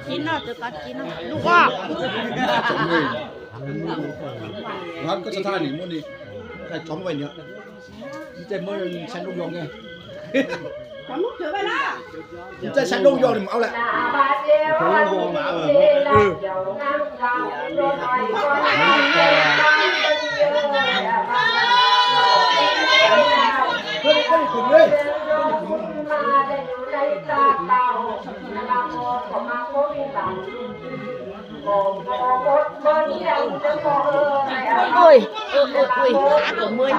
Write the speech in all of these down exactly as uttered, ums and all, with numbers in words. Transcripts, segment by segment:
Kina tu ka kina. Luka. Wan ko sa tani mo ni. Kai chom wai ni. Ni te mo ni san lu yong e. Ni te san lu yong ni mo le. Ôi, ôi, ôi, ôi, khá của mươi.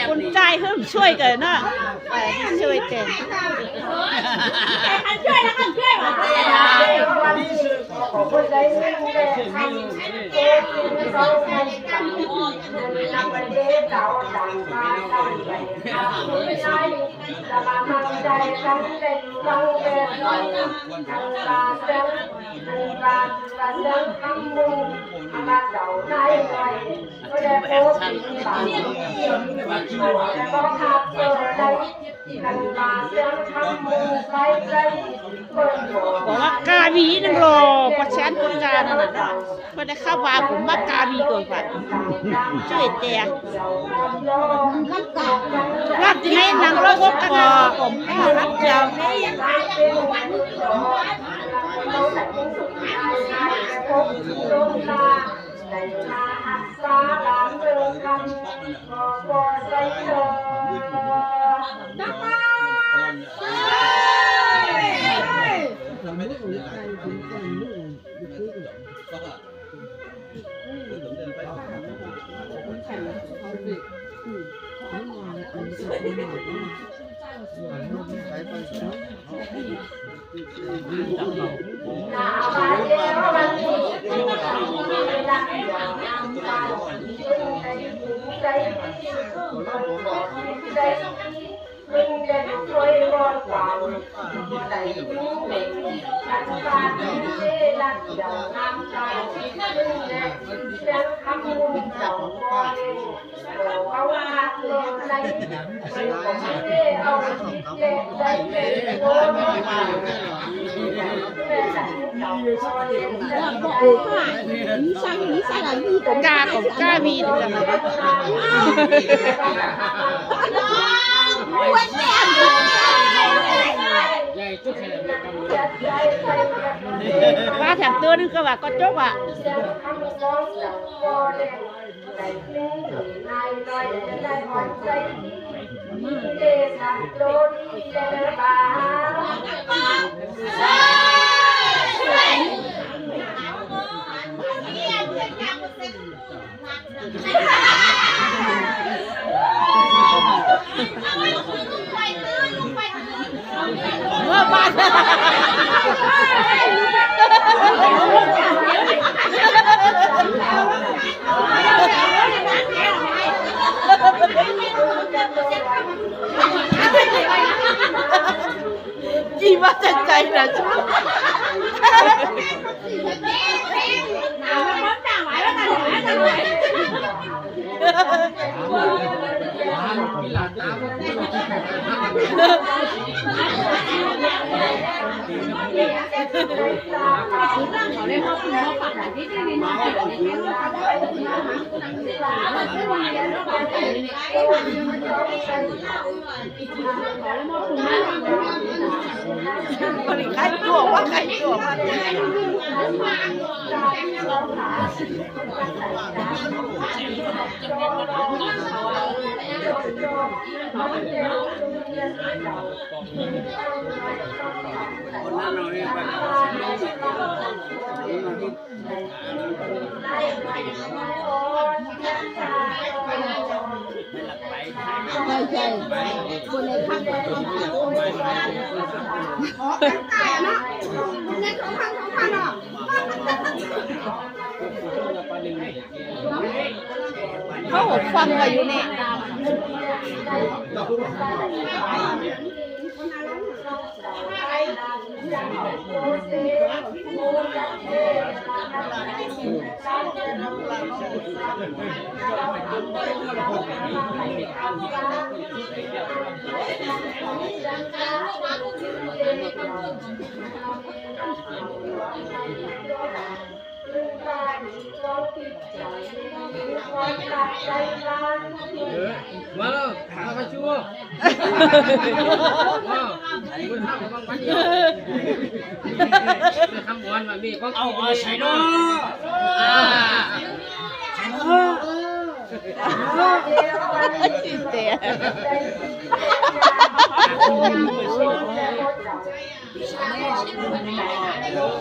Con trai hôm xuôi kìa nó. Phải đi xuôi kìa. Makaabi nang lo, pasan ko ka nana. Ko de kaba ko makaabi ko pa. Cuy te ya. Rat nai nang lo ko ka na. Rat jao. Ka ko ka mi de ka. Ba thiam tun ko ba ko cho ba. เขาฟังกันอยู่นี่ เอา เอาใส่เนาะ อ่า ใส่เนาะ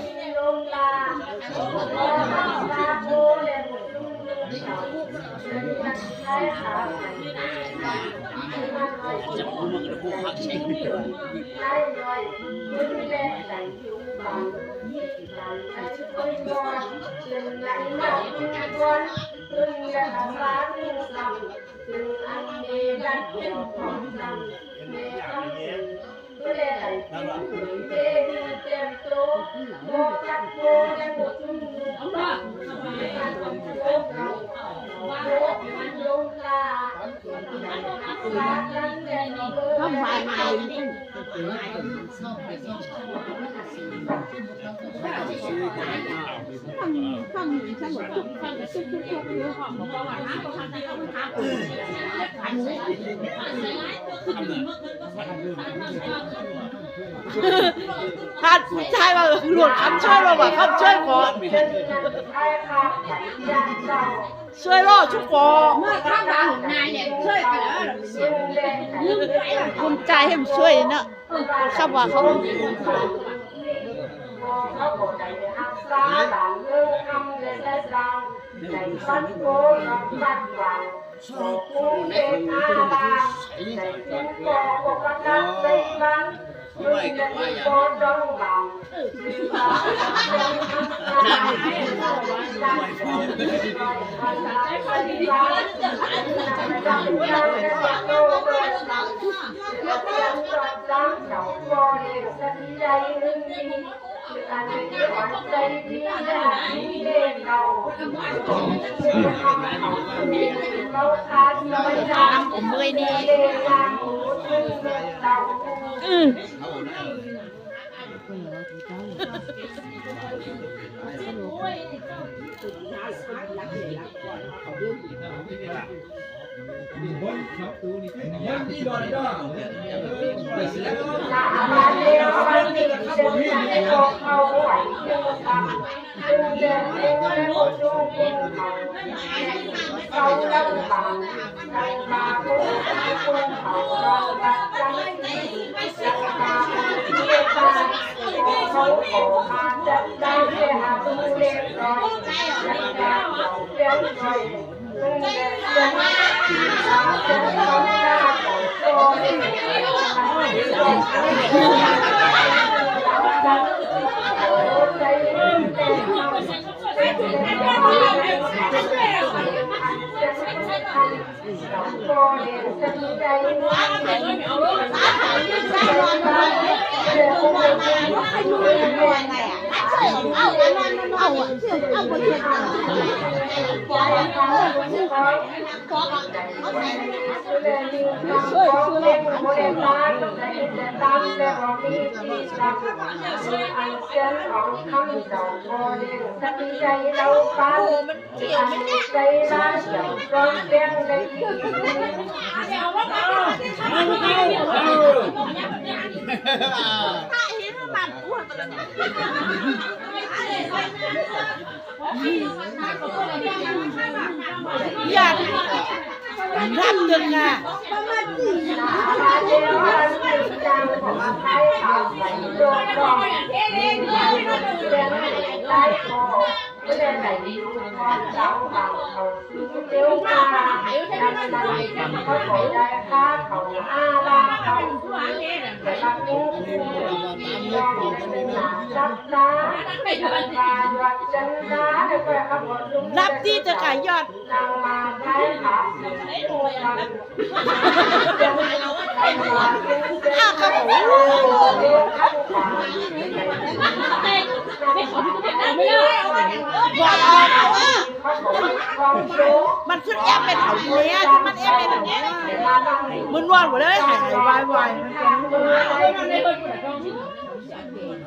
ท่านผู้ชายว่าหลุดคำช่วยเราว่าคำช่วยขอ ช่วยรอดทุกคน คุณใจให้มันช่วยเนาะ คำว่าเขา Iya. Ndak tengah. Lap ti te ka yod.มันขึ้นแอปเป็นเอาเนี้ยที่มันแอปเป็นเอาเนี้ยมันนอนหมดเลยหายหายวายวาย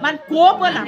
มันกลัวเปิ้นหนัง